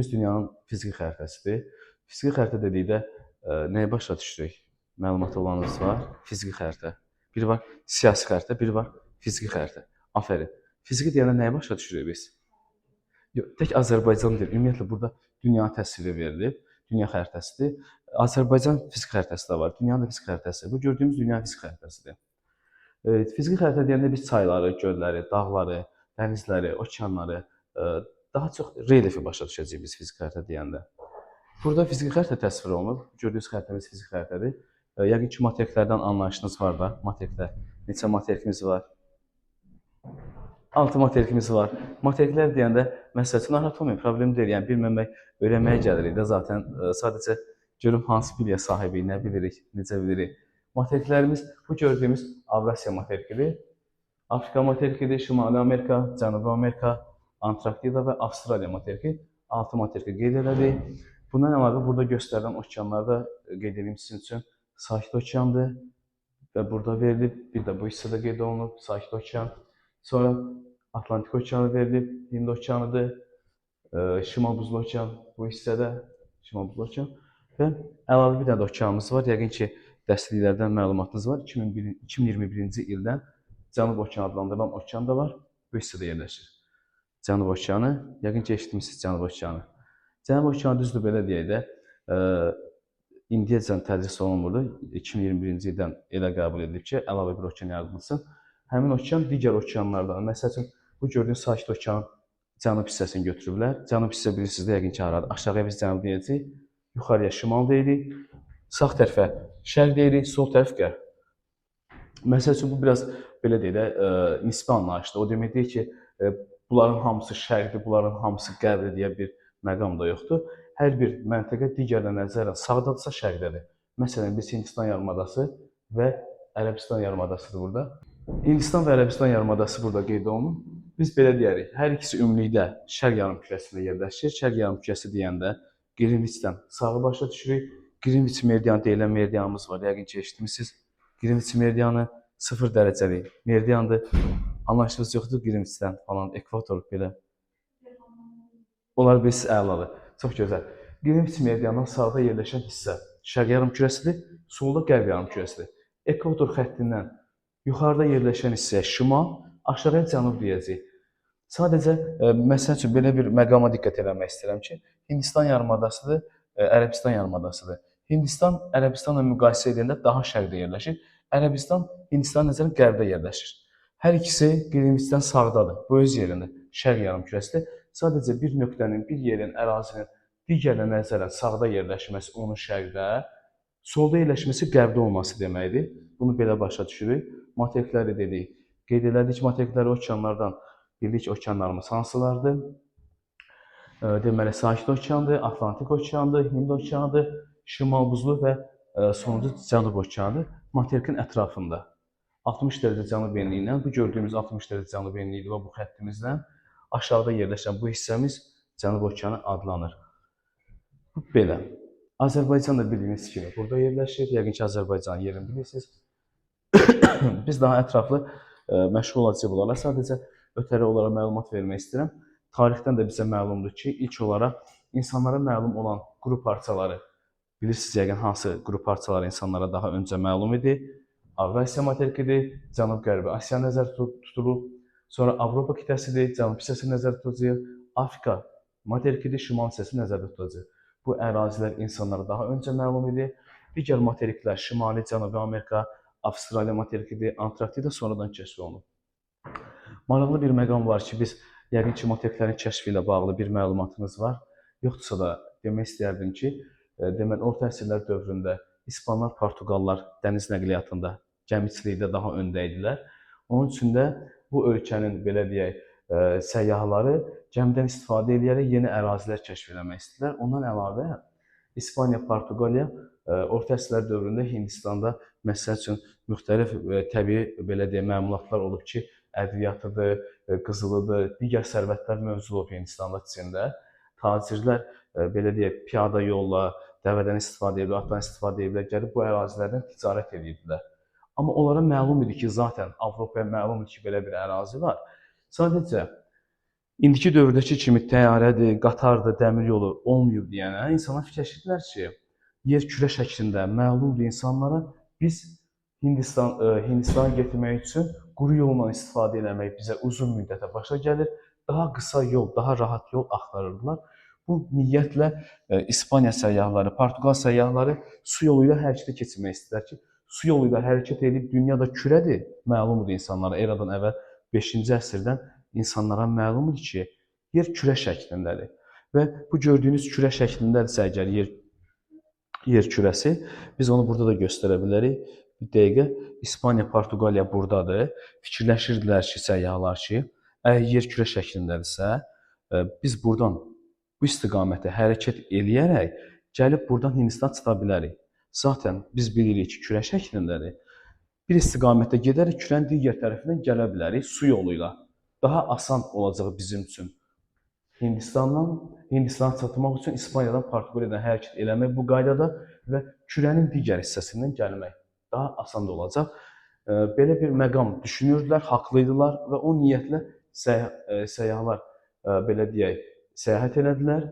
Dünyanın fiziki xəritəsidir. Fiziki xəritə dedikdə nəyi başa düşürük? Məlumatı olanınız var? Fiziki xəritə. Biri var siyasi xəritə, biri var fiziki xəritə. Afərin. Fiziki deyəndə nəyi başa düşürük biz? Yox, tək Azərbaycan deyil. Ümumiyyətlə burada dünya təsviri verilib. Dünya xəritəsidir. Azərbaycan fiziki xəritəsi də var. Dünyanın da fiziki xəritəsi. Bu gördüyümüz dünya fiziki xəritəsidir. Fiziki xəritə deyəndə biz çayları, gölləri, dağları, dənizləri, okeanları, daha çox relyefi başa düşəcəyik biz fiziki xəritə deyəndə. Burada fiziki xəritə təsvir olunub. Gördüyünüz xəritəmiz fiziki xəritədir. Yəqin ki, materiklərdən anlayışınız var da. Materiklər. Neçə materikimiz var? 6 materikimiz var. Materiklər deyəndə məsəl üçün narahat olmayın, problem deyil. Yəni bilməmək öyrənməyə gəlirik də zaten. Sadəcə görüm hansı biliyə sahibiyik, nə bilirik, necə bilirik. Materiklərimiz bu gördüyümüz Avrasiya materikidir. Afrika materikidir, Şimali Amerika, Cənubi Amerika, Antarktida və Avstraliya materiki. 6 materiki qeyd elədik. Bundan əlavə burada göstərilən okeanları da qeyd edeyim sizin üçün. Sakit okeandır və burada verilib, bir də bu hissədə qeyd olunub Sakit okean. Sonra Atlantik okeanı verilib, Hind okeanıdır, Şimal Buzlu okean bu hissədə, Şimal Buzlu okean və əlavə bir dənə də okeanımız var. Yəqin ki, dərsliklərdən məlumatınız var. 2021-ci ildən Cənub okeanı adlandırılan okean da var. Bu hissədə yerləşir. Cənub okeanı, yəqin ki, eşitmisiniz Cənub okeanı. Cənub okeanı düzdür belə deyək də, indiyəcən tədris olunmurdu. 2021-ci ildən elə qəbul edilib ki, əlavə bir okean yaradılsın. Həmin okean digər okeanlardan, məsəl üçün bu gördüyünüz Sakit okean cənub hissəsini götürüblər. Cənub hissə bilirsiniz də yəqin ki, haradır. Aşağıya biz cənub deyəcəyik, yuxarıya şimal deyirik, sağ tərəfə şərq deyirik, sol tərəf qərb. Məsəl üçün bu biraz belə deyək də, nisbi anlayışdır. O demək deyil ki, bunların hamısı şərqdir, bunların hamısı qərbdir deyə bir məqam da yoxdur. Hər bir məntəqə digərinə nəzərən sağdadırsa şərqdədir. Məsələn, biz Hindistan yarımadası və Ərəbistan yarımadasıdır burada. Hindistan və Ərəbistan yarımadası burada qeyd olunur. Biz belə deyərik, hər ikisi ümumilikdə şərq yarımkürəsində yerləşir. Şərq yarımkürəsi deyəndə Qrinviçdən sağı başa düşürük. Qrinviç meridianı deyilən meridianımız var. Yəqin ki, eşitmisiniz. Qrinviç meridianı 0 dərəcəlik meridiandır. Anlayışınız yoxdur Qrinviçdən falan, ekvator belə. Onlar bilirsiniz, əladır. Çox gözəl. Qrinviç meridianından sağda yerləşən hissə şərq yarımkürəsidir, solda qərb yarımkürəsidir. Ekvator xəttindən yuxarıda yerləşən hissəyə şimal, aşağıya cənub deyəcəyik. Sadəcə məsəl üçün belə bir məqama diqqət eləmək istəyirəm ki, Hindistan yarımadasıdır, Ərəbistan yarımadasıdır. Hindistan Ərəbistanla müqayisə edəndə daha şərqdə yerləşir. Ərəbistan Hindistana nəzərən qərbdə yerləşir. Hər ikisi Qrinviçdən sağdadır. Bu öz yerində şərq yarımkürəsidir. Sadəcə bir nöqtənin, bir yerin, ərazinin digərinə nəzərən sağda yerləşməsi onun şərqdə, solda yerləşməsi qərbdə olması deməkdir. Bunu belə başa düşürük. Materikləri dedik. Qeyd elədik materikləri okeanlardan bildik okeanlarımız hansılardır? Deməli, Sakit okeandır, Atlantik okeandır, Hind okeanıdır, Şimal buzlu və sonuncu Cənub okeanıdır. Materikin ətrafında 60 dərəcə cənub enliyi ilə, bu gördüyümüz 60 dərəcə cənub enliyi və bu xəttimizlə aşağıda yerləşən bu hissəmiz Cənub okeanı adlanır. Bu belə. Azərbaycan da bildiyiniz kimi burada yerləşir. Yəqin ki, Azərbaycanın yerini bilirsiniz. Biz daha ətraflı məşğul olacağıq bunlarla. Sadəcə ötəri olaraq məlumat vermək istəyirəm. Tarixdən də bizə məlumdur ki, ilk olaraq insanlara məlum olan quru parçaları bilirsiniz yəqin hansı quru parçalar insanlara daha öncə məlum idi. Avrasiya materikidir, Cənub-Qərbi Asiya nəzərdə tutulub. Sonra Avropa qitəsidir, cənub hissəsi nəzərdə tutulacaq. Afrika materikidir, şimal hissəsi nəzərdə tutulacaq. Bu ərazilər insanlara daha öncə məlum idi. Digər materiklər Şimali, Cənubi Amerika, Avstraliya materikidir, Antarktida sonradan kəşf olunub. Maraqlı bir məqam var ki, biz yəqin ki, materiklərin kəşfi ilə bağlı bir məlumatınız var. Yoxdursa da demək istəyərdim ki, deməli orta əsrlər dövründə İspanlar, Portuqallar dəniz nəqliyyatında, gəmiçilikdə daha öndə idilər. Onun üçün də bu ölkənin belə deyək, səyyahları gəmidən istifadə edərək yeni ərazilər kəşf eləmək istədilər. Ondan əlavə İspaniya, Portuqaliya orta əsrlər dövründə Hindistanda məsəl üçün müxtəlif təbii belə deyək məmulatlar olub ki, ədviyyatıdır, qızılıdır, digər sərvətlər mövcud olub Hindistanda, Çində. Tacirlər belə deyək, piyada yolla, dəvədən istifadə ediblər, atdan istifadə ediblər, gəlib bu ərazilərdən ticarət edirdilər. Amma onlara məlum idi ki, zaten Avropaya məlum idi ki, belə bir ərazi var. Sadəcə İndiki dövrdəki kimi təyyarədir, qatardır, dəmir yolu olmayıb deyənə insanlar fikirləşirdilər ki, yer kürə şəklində məlumdur insanlara. Biz Hindistana getmək üçün quru yolla istifadə eləmək bizə uzun müddətə başa gəlir. Daha qısa yol, daha rahat yol axtarırdılar. Bu niyyətlə İspaniya səyyahları, Portuqal səyyahları su yolu ilə hərəkətə keçirmək istədilər ki, su yolu ilə hərəkət edib dünya da kürədir, məlumdur insanlara. Eradan əvvəl 5-ci əsrdən insanlara məlumdur ki, yer kürə şəklindədir. Və bu gördüyünüz kürə şəklindədirsə əgər yer kürəsi, biz onu burada da göstərə bilərik. Bir dəqiqə, İspaniya, Portuqaliya buradadır. Fikirləşirdilər ki, səyyahlar ki, əgər yer kürə şəklindədirsə, biz buradan bu istiqamətə hərəkət eləyərək gəlib buradan Hindistana çata bilərik. Zaten biz bilirik ki, kürə şəklindədir. Bir istiqamətə gedərək kürənin digər tərəfindən gələ bilərik su yolu ilə. Daha asan olacaq bizim üçün. Hindistana çatmaq üçün İspaniyadan Portuqaliyadan hərəkət eləmək bu qaydada və kürənin digər hissəsindən gəlmək daha asan da olacaq. Belə bir məqam düşünürdülər, haqlı idilər və o niyyətlə səyyahlar belə deyək, səyahət elədilər.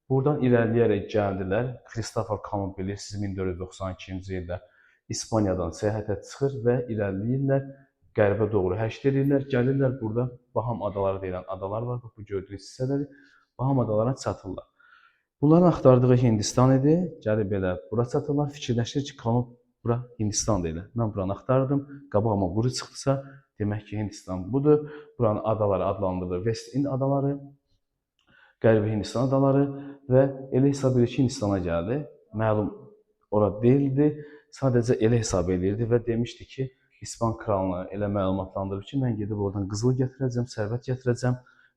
Buradan irəliləyərək gəldilər. Kristofor Kolumb bilirsiniz 1492-ci ildə İspaniyadan səyahətə çıxır və irəliləyirlər. Qərbə doğru hərəkət edirlər. Gəlirlər burada Baham adaları deyilən adalar var. Bax, bu gördüyünüz hissələri Baham adalarına çatırlar. Bunların axtardığı Hindistan idi. Gəlib belə bura çatırlar. Fikirləşir ki, Kolumb bura Hindistandır elə. Mən buranı axtardım. Qabağıma buru çıxdısa, demək ki, Hindistan budur. Buranın adaları adlandırılır West Ind adaları, Qərbi Hindistan adaları və elə hesab edir ki, Hindistana gəldi. Məlum ora deyildi. Sadəcə elə hesab edirdi və demişdi ki, İspan kralını elə məlumatlandırıb ki, mən gedib oradan qızıl gətirəcəm, sərvət gətirəcəm.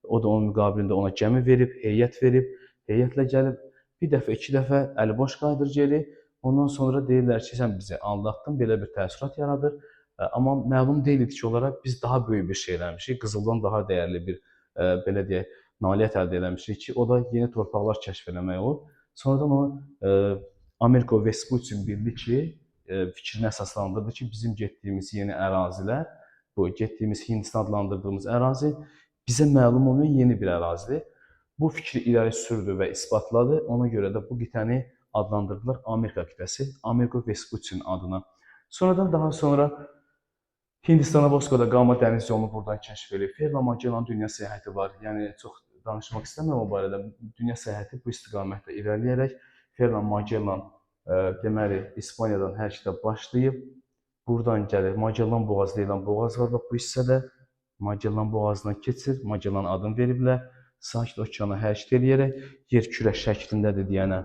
O da onun müqabilində ona gəmi verib, heyət verib, heyətlə gəlib bir dəfə, iki dəfə əli boş qayıdır geri. Ondan sonra deyirlər ki, sən bizi aldatdın, belə bir təəssürat yaradır. Amma məlum deyildi ki, onlara biz daha böyük bir şey eləmişik, qızıldan daha dəyərli bir belə deyək, nailiyyət əldə eləmişik ki, o da yeni torpaqlar kəşf eləmək olub. Sonradan o Ameriko Vespucci bildi ki, fikrinə əsaslandırdı ki, bizim getdiyimiz yeni ərazilər, bu getdiyimiz Hindistan adlandırdığımız ərazi bizə məlum olmayan yeni bir ərazidir. Bu fikri irəli sürdü və isbatladı. Ona görə də bu qitəni adlandırdılar Amerika qitəsi, Ameriko Vespucci'nin adına. Sonradan daha sonra Hindistana Vasco da Gama dəniz yolunu buradan kəşf edib. Ferdinand Magellan dünya səyahəti var. Yəni çox danışmaq istəmirəm o barədə. Dünya səyahəti bu istiqamətdə irəliləyərək Ferdinand Magellan deməli İspaniyadan hərəkətə başlayıb buradan gəlir. Magellan boğazı deyilən boğaz var bax bu hissədə. Magellan boğazından keçir. Magellan adını veriblər. Sakit okeana hərəkət eləyərək yer kürə şəklindədir deyənə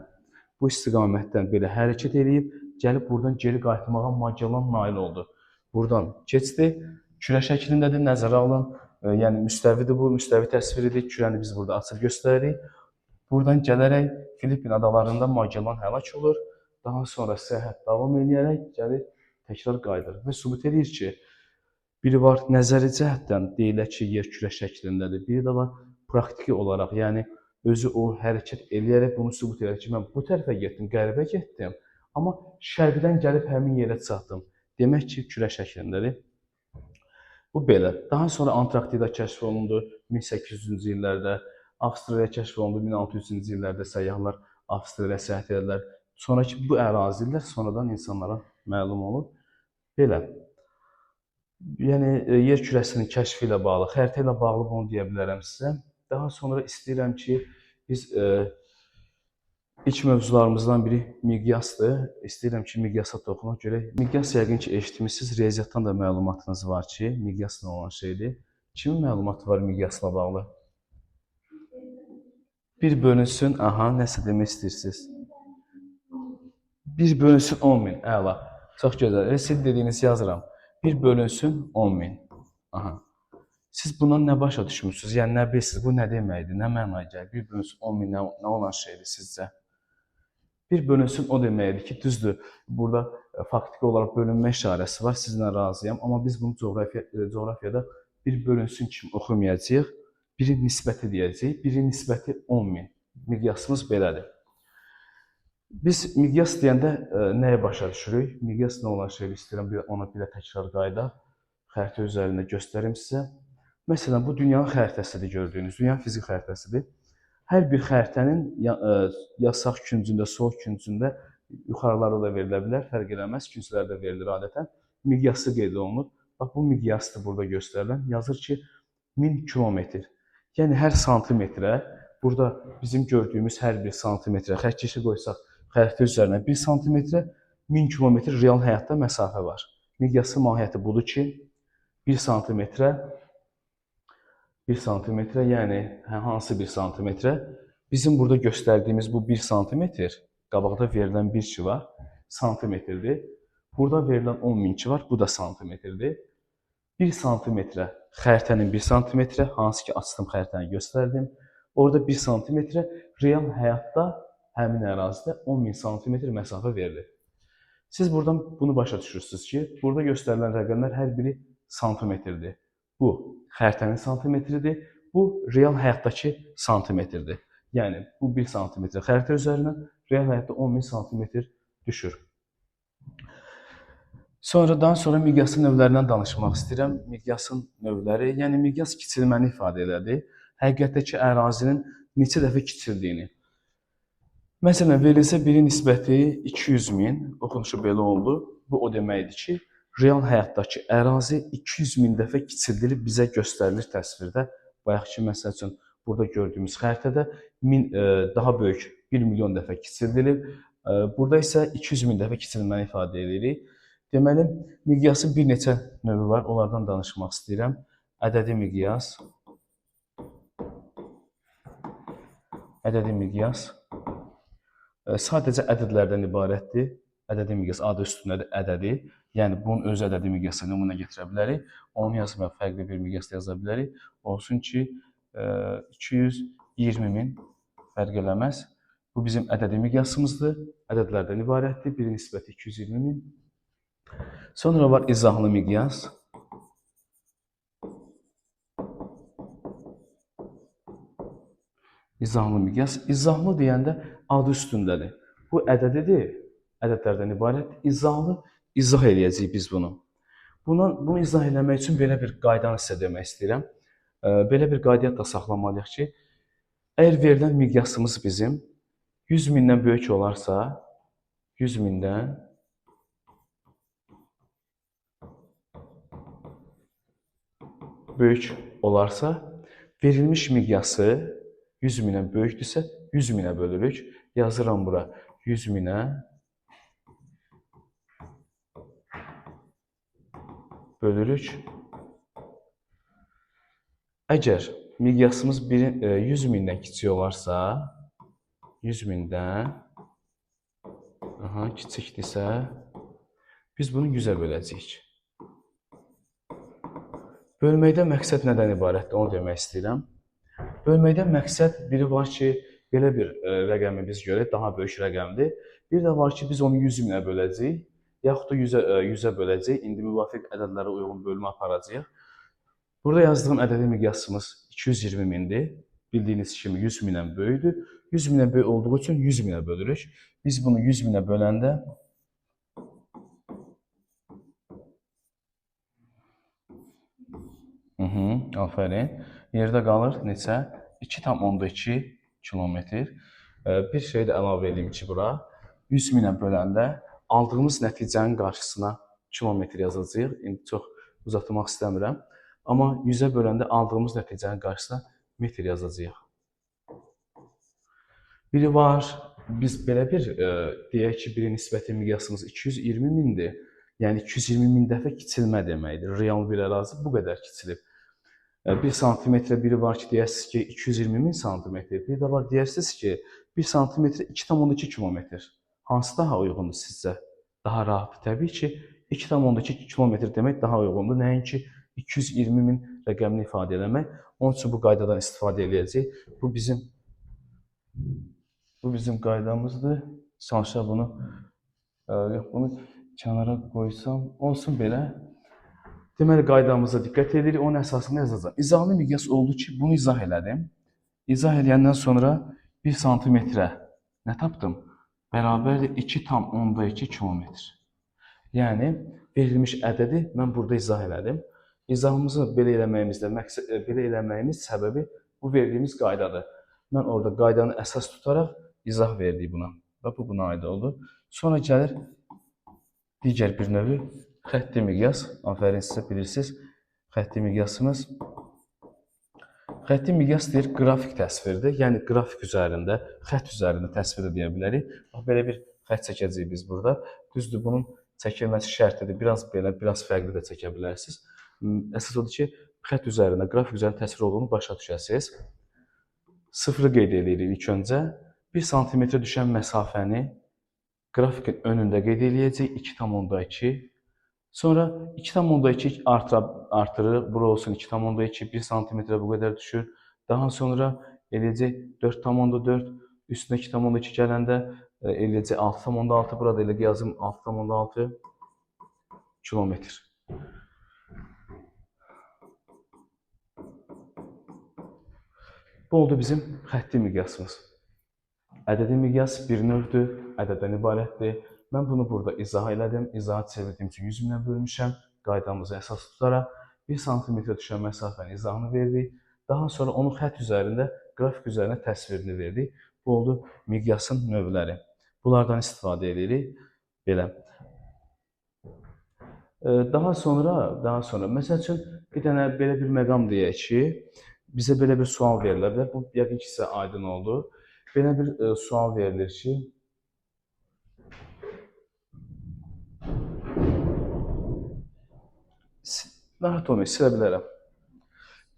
bu istiqamətdən belə hərəkət eləyib gəlib buradan geri qayıtmağa Magellan nail oldu. Buradan keçdi. Kürə şəklindədir, nəzərə alın. Yəni müstəvidir bu, müstəvi təsviridir. Kürəni biz burada açıb göstəririk. Buradan gələrək Filippin adalarında Magellan həlak olur. Daha sonra səyahət davam eləyərək gəlir, təkrar qayıdır və sübut edir ki, biri var nəzəri cəhətdən deyilir ki, yer kürə şəklindədir. Biri də var praktiki olaraq, yəni özü o hərəkət eləyərək bunu sübut edir ki, mən bu tərəfə getdim, qərbə getdim, amma şərqdən gəlib həmin yerə çatdım. Demək ki, kürə şəklindədir. Bu belə. Daha sonra Antarktida kəşf olundu 1800-cü illərdə, Avstraliya kəşf olundu 1600-cü illərdə səyyahlar Avstraliya səyahət edərlər. Sonrakı bu ərazilər sonradan insanlara məlum olub. Belə. Yəni yer kürəsinin kəşfi ilə bağlı, xəritə ilə bağlı bunu deyə bilərəm sizə. Daha sonra istəyirəm ki, biz ilk mövzularımızdan biri miqyasdır. İstəyirəm ki, miqyasa toxunaq görək. Miqyas yəqin ki, eşitmisiniz. Riyaziyyatdan da məlumatınız var ki, miqyas nə olan şeydir. Kimin məlumatı var miqyasla bağlı? Bir bölünsün, aha, nəsə demək istəyirsiniz. 1 bölünsün 10.000, əla. Çox gözəl. Elə sizin dediyinizi yazıram. 1 bölünsün 10.000. Aha. Siz bundan nə başa düşmüsünüz? Yəni nə bilirsiniz? Bu nə deməkdir? Nə mənaya gəlir? 1 bölünsün 10.000 nə olan şeydir sizcə? 1 bölünsün o deməkdir ki, düzdür, burada faktiki olaraq bölünmə işarəsi var, sizinlə razıyam, amma biz bunu coğrafiyada 1 bölünsün kimi oxumayacağıq. Birin nisbəti deyəcəyik. Birin nisbəti 10.000. Miqyasımız belədir. Biz miqyas deyəndə nəyə başa düşürük? Miqyas nə olan şeydir istəyirəm ona bir də təkrar qayıdaq. Xəritə üzərində göstərim sizə. Məsələn, bu dünyanın xəritəsidir gördüyünüz, dünyanın fiziki xəritəsidir. Hər bir xəritənin ya sağ küncündə, sol küncündə, yuxarılarda da verilə bilər, fərq eləməz, künclərdə verilir adətən. Miqyası qeyd olunur. Bax, bu miqyasdır burada göstərilən. Yazır ki, 1000 kilometr. Yəni, hər santimetrə, burada bizim gördüyümüz hər bir santimetrə xəttkeşi qoysaq, xəritə üzərinə 1 santimetrə 1000 kilometr real həyatda məsafə var. Miqyasın mahiyyəti budur ki, 1 santimetrə 1 santimetrə, yəni hansı 1 santimetrə? Bizim burada göstərdiyimiz bu 1 santimetr, qabaqda verilən 1 ki var, santimetrdir. Burada verilən 10.000 ki var, bu da santimetrdir. 1 santimetrə, xəritənin 1 santimetrə, hansı ki açdım xəritəni göstərdim. Orada 1 santimetrə real həyatda həmin ərazidə 10.000 santimetr məsafə verilir. Siz buradan bunu başa düşürsünüz ki, burada göstərilən rəqəmlər hər biri santimetrdir. Bu xəritənin santimetridir, bu real həyatdakı santimetrdir. Yəni bu 1 santimetr xəritə üzərindən real həyatda 10.000 santimetr düşür. Sonra daha sonra miqyasın növlərindən danışmaq istəyirəm. Miqyasın növləri, yəni miqyas kiçilməni ifadə elədi. Həqiqətdəki ərazinin neçə dəfə kiçildiyini. Məsələn, verilsə biri nisbəti 200 min, oxunuşu belə oldu. Bu o deməkdir ki, real həyatdakı ərazi 200 min dəfə kiçildilib bizə göstərilir təsvirdə. Bayaqki məsəl üçün burada gördüyümüz xəritədə daha böyük 1 milyon dəfə kiçildilib. Burada isə 200 min dəfə kiçilməni ifadə edirik. Deməli, miqyasın bir neçə növü var, onlardan danışmaq istəyirəm. Ədədi miqyas. Ədədi miqyas sadəcə ədədlərdən ibarətdir. Ədədi miqyas adı üstündədir, ədədi. Yəni, bunun öz ədədi miqyası nümunə gətirə bilərik. Onu yazmayaq, fərqli bir miqyasda yaza bilərik. Olsun ki, 220 min fərq eləməz. Bu bizim ədədi miqyasımızdır. Ədədlərdən ibarətdir. Bir nisbəti 220 min. Sonra var izahlı miqyas. İzahlı miqyas. İzahlı deyəndə adı üstündədir. Bu ədədidir. Ədədlərdən ibarətdir. İzahlı, izah eləyəcəyik biz bunu. Bunu izah eləmək üçün belə bir qaydanı sizə demək istəyirəm. Belə bir qayda da saxlamalıyıq ki, əgər verilən miqyasımız bizim 100 mindən böyük olarsa, 100 mindən böyük olarsa, verilmiş miqyası 100 minə böyükdürsə, 100 minə bölürük. Yazıram bura 100 minə bölürük. Əgər miqyasımız 100 mindən kiçik olarsa, 100 mindən kiçikdirsə, biz bunu 100-ə böləcəyik. Bölməkdə məqsəd nədən ibarətdir, onu demək istəyirəm. Bölməkdə məqsəd biri var ki, belə bir rəqəmi biz görək, daha böyük rəqəmdir. Bir də var ki, biz onu 100 minə böləcəyik, yaxud da 100-ə böləcəyik. İndi müvafiq ədədlərə uyğun bölmə aparacağıq. Burada yazdığım ədədi miqyasımız 220 mindir. Bildiyiniz kimi 100 minə böyükdür. 100 minə böyük olduğu üçün 100 minə bölürük. Biz bunu 100 minə böləndə aferin. Yerdə qalır neçə? 2,2 kilometr. Bir şey də əlavə edeyim ki, bura 100 minə böləndə aldığımız nəticənin qarşısına kilometr yazacağıq. İndi çox uzatmaq istəmirəm. Amma 100-ə böləndə aldığımız nəticənin qarşısına metr yazacağıq. Biri var, biz belə bir deyək ki, biri nisbəti miqyasımız 220 mindir. Yəni 220 min dəfə kiçilmə deməkdir. Real bir ərazi bu qədər kiçilib. 1 santimetrə biri var ki, deyərsiniz ki, 220 min santimetr. Bir də var, deyərsiniz ki, 1 santimetrə 2,2 kilometr. Hansı daha uyğundur sizcə? Daha rahat. Təbii ki, 2,2 kilometr demək daha uyğundur. Nəinki 220 min rəqəmini ifadə eləmək. Onun üçün bu qaydadan istifadə eləyəcəyik. Bu bizim qaydamızdır. Çalışaq bunu, yox, bunu kənara qoysam, olsun belə. Deməli, qaydamıza diqqət edirik. Onun əsasında yazacağam. İzahlı miqyas oldu ki, bunu izah elədim. İzah eləyəndən sonra 1 santimetrə nə tapdım? Bərabərdir 2,2 kilometr. Yəni, verilmiş ədədi mən burada izah elədim. İzahımızı belə eləməyimizdə məqsəd belə eləməyimiz səbəbi bu verdiyimiz qaydadır. Mən orada qaydanı əsas tutaraq izah verdik buna və bu buna aid oldu. Sonra gəlir digər bir növü xətti miqyas. Afərin sizə, bilirsiniz. Xətti miqyasımız. Xətti miqyas deyir qrafik təsvirdir. Yəni qrafik üzərində, xətt üzərində təsvir deyə bilərik. Bax belə bir xətt çəkəcəyik biz burada. Düzdür, bunun çəkilməsi şərtidir. Biraz belə, biraz fərqli də çəkə bilərsiniz. Əsas odur ki, xətt üzərində, qrafik üzərində təsvir olduğunu başa düşəsiniz. Sıfırı qeyd edirik ilk öncə. 1 santimetrə düşən məsafəni qrafikin önündə qeyd eləyəcəyik 2,2. Sonra 2,2 artırırıq. Bura olsun 2,2, 1 santimetrə bu qədər düşür. Daha sonra eləyəcək 4,4, üstünə 2,2 gələndə eləyəcək 6,6. Burada elə yazım 6,6 kilometr. Bu oldu bizim xətti miqyasımız. Ədədi miqyas bir növdür, ədəddən ibarətdir. Mən bunu burada izah elədim. İzaha çevirdiyim üçün 100 minə bölmüşəm. Qaydamızı əsas tutaraq 1 santimetrə düşən məsafənin izahını verdik. Daha sonra onu xətt üzərində, qrafik üzərində təsvirini verdik. Bu oldu miqyasın növləri. Bunlardan istifadə edirik. Belə. Daha sonra, məsəl üçün bir dənə belə bir məqam deyək ki, bizə belə bir sual verilə bilər. Bu yəqin ki, sizə aydın oldu. Belə bir sual verilir ki, narahat olmayın, silə bilərəm.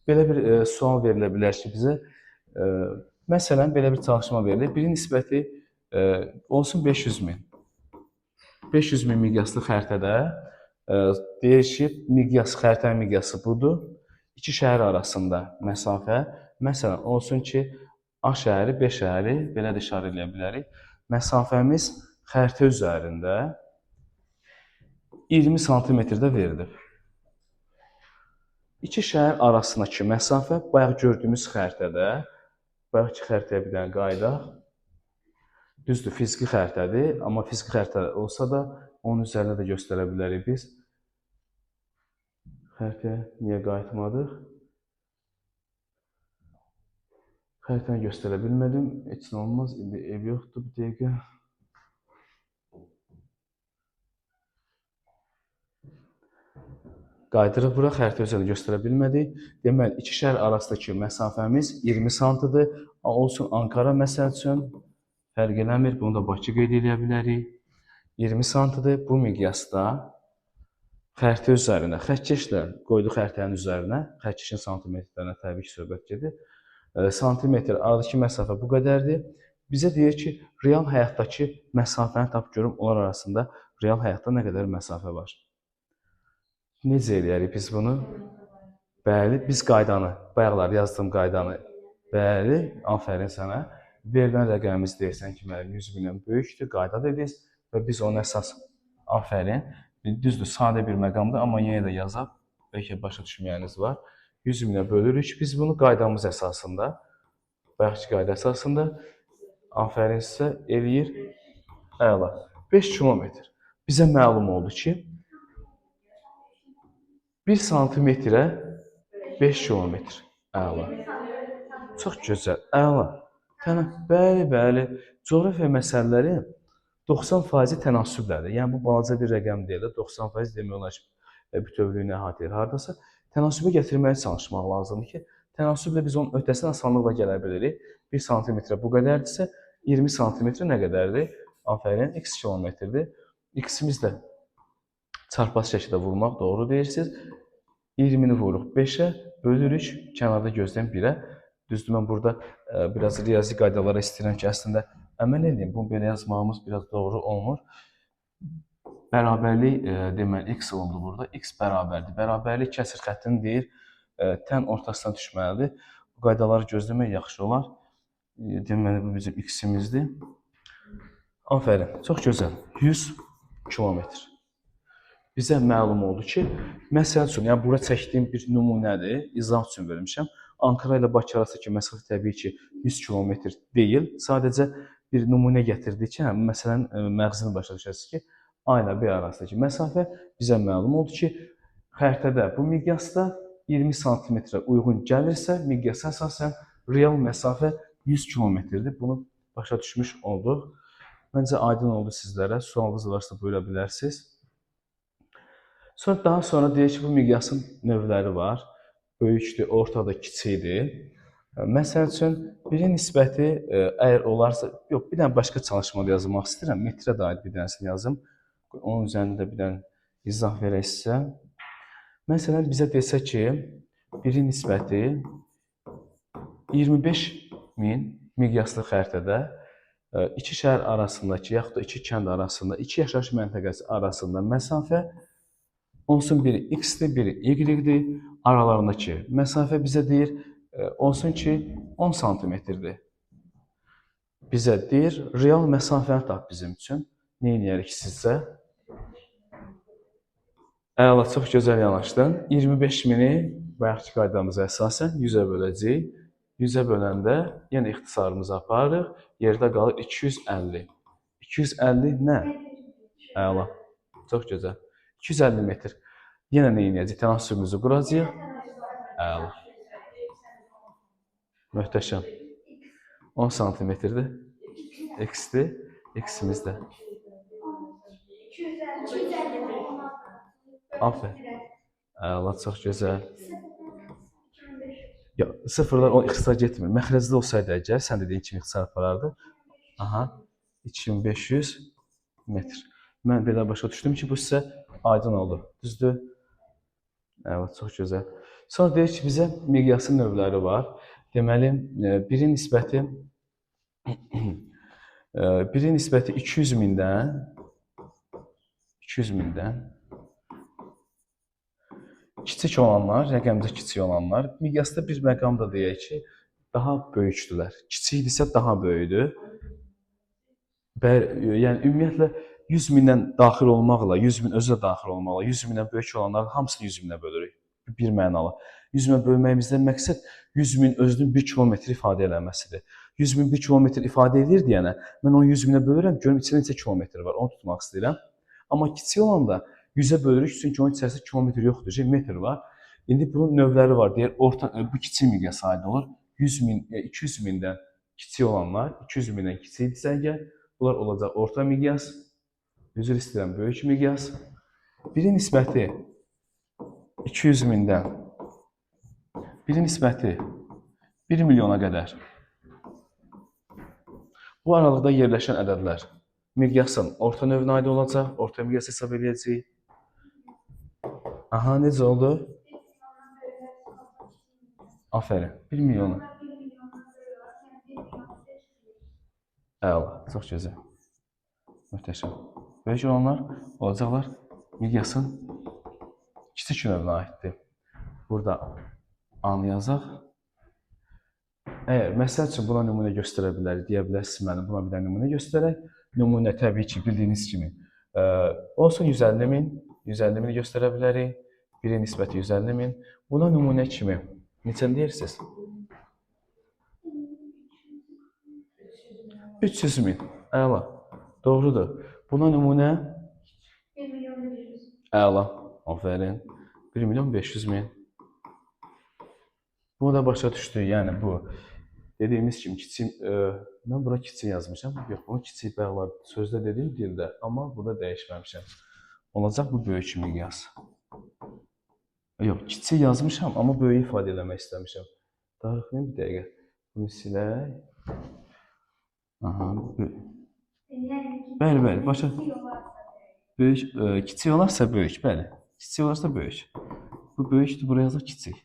Belə bir sual verilə bilər ki, bizə, məsələn, belə bir çalışma verilir. Birin nisbəti olsun 500 min. 500 min miqyaslı xəritədə deyir ki, miqyas, xəritənin miqyası budur. İki şəhər arasında məsafə, məsələn, olsun ki, A şəhəri, B şəhəri, belə də işarə eləyə bilərik. Məsafəmiz xəritə üzərində 20 santimetrdə verilib. İki şəhər arasındakı məsafə bayaq gördüyümüz xəritədə, bayaqki xəritəyə bir dənə qayıdaq. Düzdür, fiziki xəritədir, amma fiziki xəritə olsa da onun üzərində də göstərə bilərik biz. Xəritəyə niyə qayıtmadıq? Xəritəni göstərə bilmədim. Heç nə olmaz. İndi ev yoxdur bir dəqiqə. Qayıdırıq bura, xəritə üzərində göstərə bilmədik. Deməli, iki şəhər arasındakı məsafəmiz 20 santıdır. Olsun Ankara məsəl üçün, fərq eləmir. Bunu da Bakı qeyd eləyə bilərik. 20 santıdır. Bu miqyasda xəritə üzərində, xəttkeşlə qoyduq xəritənin üzərinə, xəttkeşin santimetrlərinə təbii ki, söhbət gedir. Santimetr aradakı məsafə bu qədərdir. Bizə deyir ki, real həyatdakı məsafəni tap görüm, onlar arasında real həyatda nə qədər məsafə var. Necə eləyərik biz bunu? Bəli, biz qaydanı, bayaqlar yazdığım qaydanı, bəli, afərin sənə. Verilən rəqəmimiz deyirsən ki, müəllim 100 mindən böyükdür, qayda dediniz və biz onun əsas, afərin, düzdür, sadə bir məqamdır, amma yenə də yazaq, bəlkə başa düşməyəniniz var. 100 minə bölürük biz bunu qaydamız əsasında, bayaqki qayda əsasında, afərin sizə, eləyir, əla, 5 kilometr. Bizə məlum oldu ki, 1 santimetrə 5 kilometr, əla. Çox gözəl, əla. Bəli, bəli, coğrafiya məsələləri 90% tənasüblədir. Yəni, bu balaca bir rəqəm deyil, 90% demək olar ki, bütövlüyünü əhatə edir haradasa. Tənasübə gətirməyə çalışmaq lazımdır ki, tənasüblə biz onun öhdəsindən asanlıqla gələ bilirik. 1 santimetrə bu qədərdirsə, 20 santimetrə nə qədərdir? Afərin, x kilometrdir. X-imiz də çarpaz şəkildə vurmaq, doğru deyirsiniz. 20-ni vururuq 5-ə, bölürük, kənarda gözləyən 1-ə. Düzdür, mən burada biraz riyazi qaydalara istəyirəm ki, əslində əməl edeyim. Bunu belə yazmağımız biraz doğru olmur. Bərabərlik, deməli, x oldu burada. X bərabərdir. Bərabərlik kəsir xəttini deyir, tən ortasına düşməlidir. Bu qaydaları gözləmək yaxşı olar. Deməli, bu bizim x-imizdir. Afərin, çox gözəl. 100 kilometr. Bizə məlum oldu ki, məsəl üçün, yəni bura çəkdiyim bir nümunədir, izah üçün vermişəm. Ankara ilə Bakı arasındakı məsafə təbii ki, 100 kilometr deyil. Sadəcə bir nümunə gətirdik ki, hə, məsələn, məğzini başa düşəsiniz ki, A ilə B arasındakı məsafə bizə məlum oldu ki, Xəritədə bu miqyasda 20 santimetrə uyğun gəlirsə, miqyasa əsasən real məsafə 100 kilometrdir. Bunu başa düşmüş olduq. Məncə aydın oldu sizlərə. Sualınız varsa buyura bilərsiniz. Sonra daha sonra deyək ki, bu miqyasın növləri var. Böyükdür, ortadır, kiçikdir. Məsəl üçün, birin nisbəti əgər olarsa, yox, bir dənə başqa çalışma da yazmaq istəyirəm. Metrə də aid bir dənəsini yazım. Onun üzərində də bir dənə izah verək sizə. Məsələn, bizə desə ki, birin nisbəti 25 min miqyaslı xəritədə iki şəhər arasındakı, yaxud da iki kənd arasında, iki yaşayış məntəqəsi arasında məsafə olsun biri x-dir, biri y-dir. Aralarındakı məsafə bizə deyir, olsun ki, 10 santimetrdir. Bizə deyir, real məsafəni tap bizim üçün. Nə eləyərik sizcə? Əla, çox gözəl yanaşdın. 25 mini bayaqki qaydamıza əsasən 100-ə böləcəyik. 100-ə böləndə yenə ixtisarımızı aparırıq. Yerdə qalır 250. 250 nə? Əla. Çox gözəl. 250 metr. Yenə nə edəcəyik? Tənasübümüzü quracağıq. Əla. Möhtəşəm. 10 santimetrdir. X-dir. X-imiz də. 250. Aferin. Əla, çox gözəl. Ya, sıfırlar o ixtisar getmir. Məxrəcli olsaydı əgər, sən dediyin kimi ixtisar aparardı. Aha, 2500 metr. Mən belə başa düşdüm ki, bu sizə aydın oldu. Düzdür? Evet, çox gözəl. Sonra deyir ki, bizə miqyasın növləri var. Deməli, birin nisbəti birin nisbəti 200 mindən 200 mindən kiçik olanlar, rəqəmdə kiçik olanlar, miqyasda bir məqam da deyək ki, daha böyükdülər. Kiçikdirsə daha böyükdür. Bəli, yəni ümumiyyətlə 100 mindən daxil olmaqla, 100 min özü də daxil olmaqla, 100 mindən böyük olanların hamısını 100 minə bölürük. Bir mənalı. 100 minə bölməyimizdən məqsəd 100 min özünün 1 kilometr ifadə eləməsidir. 100 min 1 kilometr ifadə edir deyənə, mən onu 100 minə bölürəm, görüm içində neçə kilometr var, onu tutmaq istəyirəm. Amma kiçik olanda 100-ə bölürük, çünki onun içərisində kilometr yoxdur, metr var. İndi bunun növləri var. Deyir, orta, bu kiçik miqyasa aid olur. 100 min, 200 mindən kiçik olanlar, 200 mindən kiçikdirsə əgər, bunlar olacaq orta miqyas, üzr istəyirəm, böyük miqyas. Birin nisbəti 200 mindən, birin nisbəti 1 milyona qədər. Bu aralıqda yerləşən ədədlər miqyasın orta növünə aid olacaq, orta miqyas hesab eləyəcəyik. Aha, necə oldu? Aferin, 1 milyona. Əla, çox gözəl. Möhtəşəm. Böyük olanlar olacaqlar miqyasın kiçik növünə aiddir. Burada A-nı yazaq. Əgər məsəl üçün buna nümunə göstərə bilərik, deyə bilərsiniz mənim buna bir dənə nümunə göstərək. Nümunə təbii ki, bildiyiniz kimi olsun 150 min, 150 mini göstərə bilərik. Birin nisbəti 150 min. Buna nümunə kimi neçə deyirsiniz? 300 min. Əla. Doğrudur. Buna nümunə 1 milyon 500. əla. Aferin. 1 milyon 500 min. Bunu da başa düşdük. Yəni bu dediyimiz kimi kiçik, mən bura kiçik yazmışam. Yox, bunu kiçik bəğlar sözdə dediyim dildə, amma burada dəyişməmişəm. Olacaq bu böyük miqyas. Yox, kiçik yazmışam, amma böyük ifadə eləmək istəmişəm. Darıxmayın bir dəqiqə. Bunu silək. Aha, Bəli, bəli, başa böyük, kiçik olarsa böyük, bəli. Kiçik olarsa böyük. Bu böyükdür, buraya yazaq kiçik.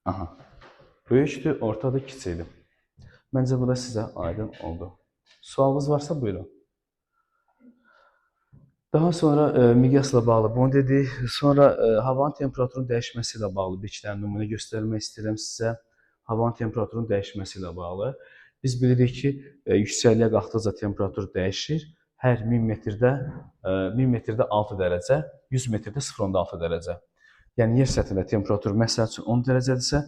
Aha. Böyükdür, ortadır, kiçikdir. Məncə bu da sizə aydın oldu. Sualınız varsa buyurun. Daha sonra miqyasla bağlı bunu dedik. Sonra havanın temperaturunun dəyişməsi ilə bağlı bir iki dənə nümunə göstərmək istəyirəm sizə. Havanın temperaturunun dəyişməsi ilə bağlı. Biz bilirik ki, yüksəkliyə qalxdıqca temperatur dəyişir. Hər 1000 metrdə 1000 metrdə 6 dərəcə, 100 metrdə 0,6 dərəcə. Yəni yer səthində temperatur məsəl üçün 10 dərəcədirsə,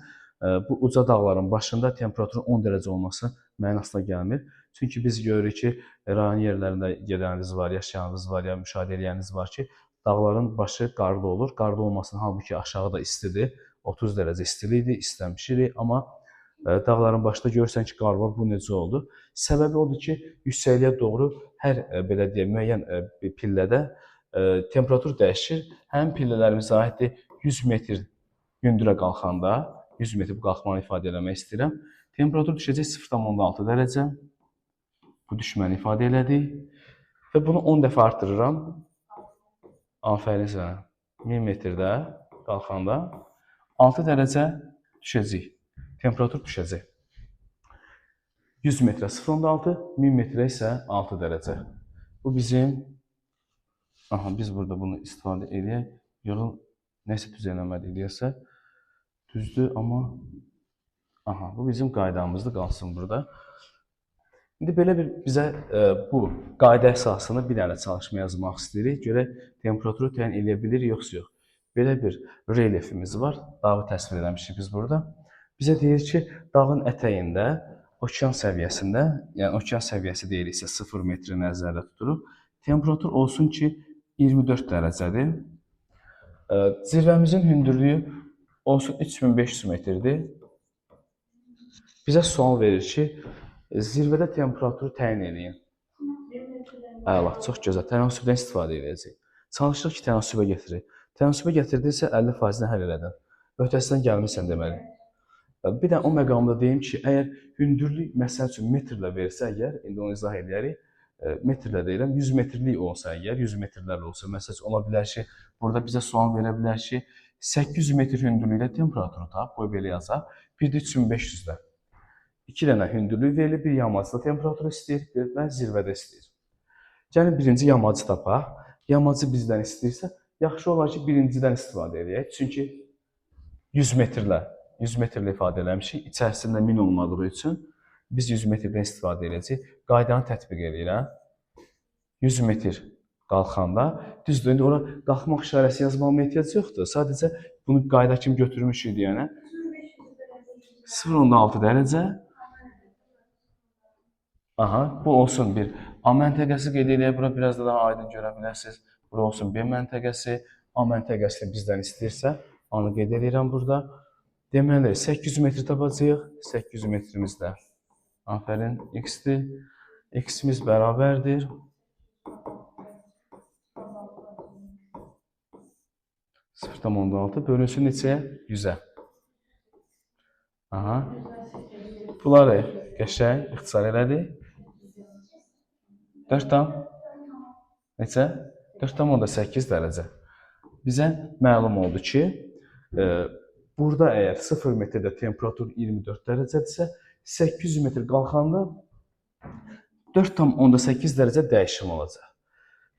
bu uca dağların başında temperaturun 10 dərəcə olması mənasına gəlmir. Çünki biz görürük ki, rayon yerlərində gedəniniz var, yaşayanınız var, ya müşahidə eləyəniniz var ki, Dağların başı qarlı olur. Qarlı olmasın, halbuki aşağıda istidir. 30 dərəcə istilikdir, istəmişik, amma dağların başında görürsən ki, qar var. Bu necə oldu? Səbəbi odur ki, yüksəkliyə doğru hər belə deyək, müəyyən bir pillədə temperatur dəyişir. Həmin pillələrimiz aiddir 100 metr hündürə qalxanda, 100 metr bu qalxmanı ifadə eləmək istəyirəm. Temperatur düşəcək 0,6 dərəcə. Bu düşməni ifadə elədik. Və bunu 10 dəfə artırıram. Afərin sənə. 1000 metrdə qalxanda 6 dərəcə düşəcək. Temperatur düşəcək. 100 metrə 0,6, 1000 metrə isə 6 dərəcə. Bu bizim aha, biz burada bunu istifadə eləyək. Yığıl nəsə düz eləmədik deyəsə. Düzdür, amma aha, bu bizim qaydamızdır, qalsın burada. İndi belə bir bizə bu qayda əsasında bir dənə çalışma yazmaq istəyirik. Görək temperaturu təyin eləyə bilir yoxsa yox. Belə bir relyefimiz var. Dağı təsvir eləmişik biz burada. Bizə deyir ki, dağın ətəyində okean səviyyəsində, yəni okean səviyyəsi deyiriksə 0 metri nəzərdə tuturuq. Temperatur olsun ki 24 dərəcədir. Zirvəmizin hündürlüyü olsun 3500 metrdir. Bizə sual verir ki, zirvədə temperaturu təyin eləyin. Əla, çox gözəl. Tənasübdən istifadə edəcəyik. Çalışırıq ki, tənasübə gətirir. Tənasübə gətirdinsə 50%-ni həll elədin. Öhdəsindən gəlmisən deməli. Bir də o məqamda deyim ki, əgər hündürlük məsəl üçün metrlə versə əgər, indi onu izah eləyərik, metrlə deyirəm, 100 metrlik olsa əgər, 100 metrlərlə olsa, məsəl üçün ola bilər ki, burada bizə sual verə bilər ki, 800 metr hündürlükdə temperaturu tap, qoy belə yazaq, bir də 3500-də. İki dənə hündürlük verilir, bir yamacda temperaturu istəyir, bir də zirvədə istəyir. Gəlin birinci yamacı tapaq. Yamacı bizdən istəyirsə, yaxşı olar ki, birincidən istifadə edək. Çünki 100 metrlə, 100 metrlə ifadə eləmişik. İçərisində 1000 olmadığı üçün biz 100 metrdən istifadə edəcəyik. Qaydanı tətbiq edirəm. 100 metr qalxanda, düzdür, indi ora qalxmaq işarəsi yazmağıma ehtiyac yoxdur. Sadəcə bunu qayda kimi götürmüşük deyənə 0,6 dərəcə. Aha, bu olsun bir A məntəqəsi qeyd eləyək. Bura biraz da daha aydın görə bilərsiniz. Bura olsun B məntəqəsi. A məntəqəsini bizdən istəyirsə, A-nı qeyd eləyirəm burada. Deməli, 800 metr tapacağıq. 800 metrimiz də. Afərin, x-dir. X-imiz bərabərdir. 0,6 bölünsün neçəyə? 100-ə. Aha. Bunları qəşəng ixtisar elədik. 4 tam neçə? 4,8 dərəcə. Bizə məlum oldu ki, burada əgər 0 metrdə temperatur 24 dərəcədirsə, 800 metr qalxanda 4,8 dərəcə dəyişim olacaq.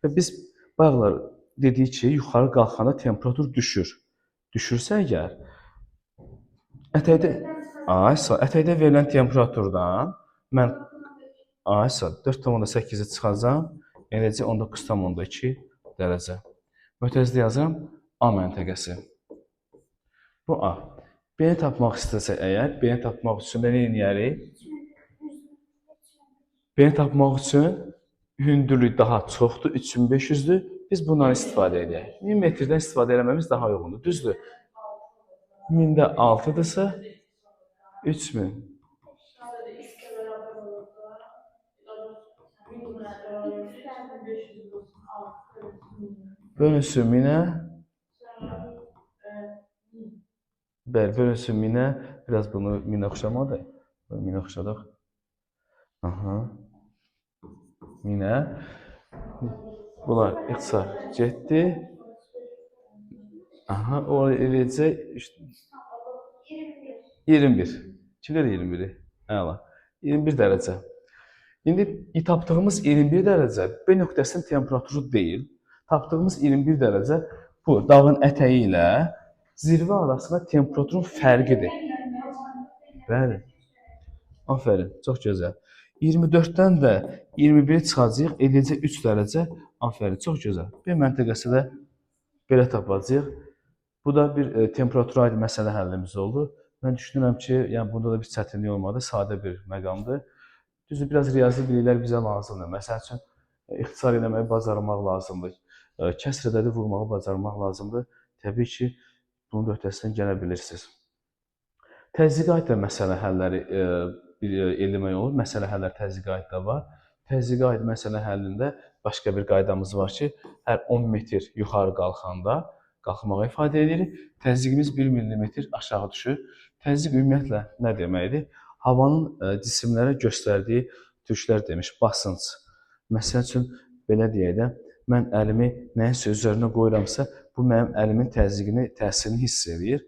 Və biz bayaqlar dedik ki, yuxarı qalxanda temperatur düşür. Düşürsə əgər, ətəkdə, aysa, ətəkdə verilən temperaturdan mən aysa 4,8-i çıxacam, eləcə 19,2 dərəcə. Mötərizdə yazıram A məntəqəsi. Bu A. B-ni tapmaq istəsək əgər, B-ni tapmaq üçün də nə edərik? B-ni tapmaq üçün hündürlük daha çoxdur, 3500-dür. Biz bundan istifadə edək. 1000 metrdən istifadə eləməmiz daha uyğundur. Düzdür? 1000-də 6-dırsa 3000. Bölünsün 1000-ə. Bəli, bölünsün 1000-ə. Biraz bunu 1000-ə oxşamadı. 1000-ə oxşadıq. Aha. 1000-ə. Bunlar ixtisar getdi. Aha, o eləyəcək işte 21. Kim dedi 21-i? Əla. 21 dərəcə. İndi tapdığımız 21 dərəcə B nöqtəsinin temperaturu deyil. Tapdığımız 21 dərəcə bu dağın ətəyi ilə zirvə arasında temperaturun fərqidir. Bəli. Afərin, çox gözəl. 24-dən də 21-i çıxacağıq, eləyəcək 3 dərəcə. Afərin, çox gözəl. B məntəqəsi də belə tapacağıq. Bu da bir temperatura aid məsələ həllimiz oldu. Mən düşünürəm ki, yəni bunda da bir çətinlik olmadı, sadə bir məqamdır. Düzdür, biraz riyazi biliklər bizə lazımdır. Məsəl üçün, ixtisar eləməyi bacarmaq lazımdır. Kəsr ədədi vurmağı bacarmaq lazımdır. Təbii ki, bunun da öhdəsindən gələ bilirsiniz. Təzyiqə aid də məsələ həlləri eləmək olur. Məsələ həlləri təzyiqə aid də var. Təzyiqə aid məsələ həllində başqa bir qaydamız var ki, hər 10 metr yuxarı qalxanda qalxmağı ifadə edirik. Təzyiqimiz 1 millimetr aşağı düşür. Təzyiq ümumiyyətlə nə deməkdir? Havanın cisimlərə göstərdiyi türklər demiş, basınc. Məsəl üçün, belə deyək də, mən əlimi nəyinsə üzərinə qoyuramsa, bu mənim əlimin təzyiqini, təsirini hiss eləyir.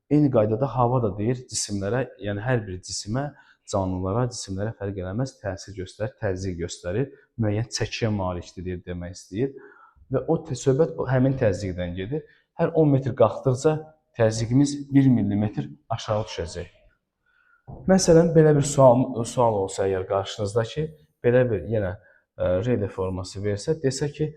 Eyni qaydada hava da deyir cisimlərə, yəni hər bir cisimə, canlılara, cisimlərə fərq eləməz, təsir göstərir, təzyiq göstərir, müəyyən çəkiyə malikdir deyir, demək istəyir. Və o söhbət həmin təzyiqdən gedir. Hər 10 metr qalxdıqca təzyiqimiz 1 millimetr aşağı düşəcək. Məsələn, belə bir sual olsa əgər qarşınızda ki, belə bir yenə relyef forması versə, desə ki,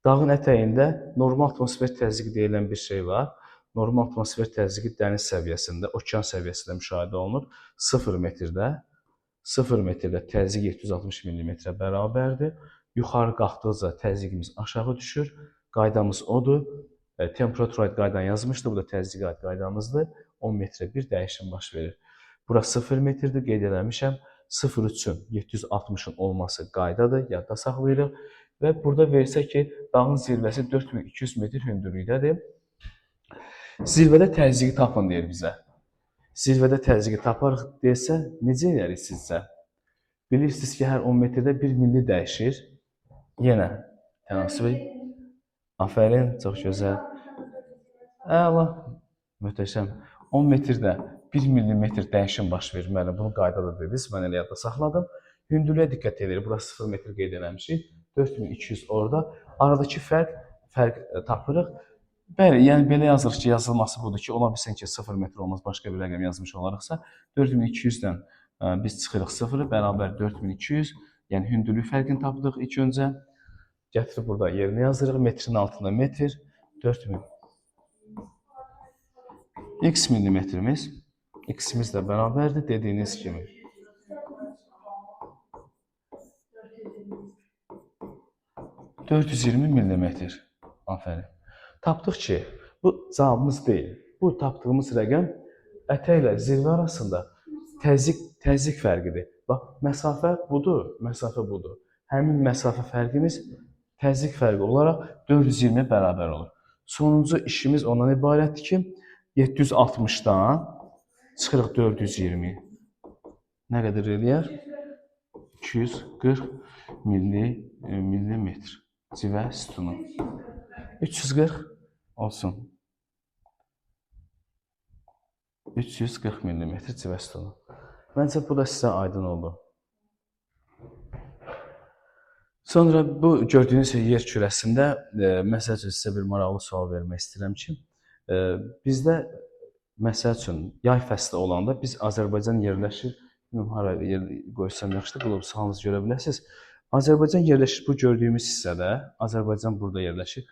dağın ətəyində normal atmosfer təzyiqi deyilən bir şey var. Normal atmosfer təzyiqi dəniz səviyyəsində, okean səviyyəsində müşahidə olunur. 0 metrdə, 0 metrdə təzyiq 760 millimetrə bərabərdir. Yuxarı qalxdıqca təzyiqimiz aşağı düşür. Qaydamız odur. Temperatura aid qaydanı yazmışdı. Bu da təzyiqə aid qaydamızdır. 10 metrə bir dəyişim baş verir. Bura 0 metrdir, qeyd eləmişəm. 0 üçün 760-ın olması qaydadır, yadda saxlayırıq. Və burada versə ki, dağın zirvəsi 4200 metr hündürlükdədir. Zirvədə təzyiqi tapın deyir bizə. Zirvədə təzyiqi taparıq desə, necə eləyərik sizcə? Bilirsiniz ki, hər 10 metrdə 1 milli dəyişir. Yenə tənasüb. Afərin, çox gözəl. Əla, möhtəşəm. 10 metrdə 1 millimetr dəyişim baş verir. Müəllim, bunu qaydada dediniz, mən elə yadda saxladım. Hündürlüyə diqqət edirik. Bura 0 metr qeyd eləmişik. 4200 orada. Aradakı fərq tapırıq. Bəli, yəni belə yazırıq ki, yazılması budur ki, ola bilsin ki, 0 metr olmaz, başqa bir rəqəm yazmış olarıqsa, 4200-dən biz çıxırıq 0-ı, bərabər 4200, yəni hündürlük fərqini tapdıq ilk öncə. Gətirib burada yerinə yazırıq, metrin altında metr, 4000. X millimetrimiz, X-imiz də bərabərdir dediyiniz kimi. 420 millimetr. Afərin. Tapdıq ki, bu cavabımız deyil. Bu tapdığımız rəqəm ətəklə zirvə arasında təzyiq fərqidir. Bax, məsafə budur, məsafə budur. Həmin məsafə fərqimiz təzyiq fərqi olaraq 420-yə bərabər olur. Sonuncu işimiz ondan ibarətdir ki, 760-dan çıxırıq 420. Nə qədər eləyər? 240 millimetr civə sütunu. 340 olsun. 340 millimetr civə sütunu. Məncə bu da sizə aydın oldu. Sonra bu gördüyünüz yer kürəsində məsəl üçün sizə bir maraqlı sual vermək istəyirəm ki, bizdə məsəl üçün yay fəsli olanda biz Azərbaycan yerləşir, bilmirəm hara yer qoysam yaxşıdır, qlobusu hamınız görə biləsiniz. Azərbaycan yerləşir bu gördüyümüz hissədə, Azərbaycan burada yerləşir.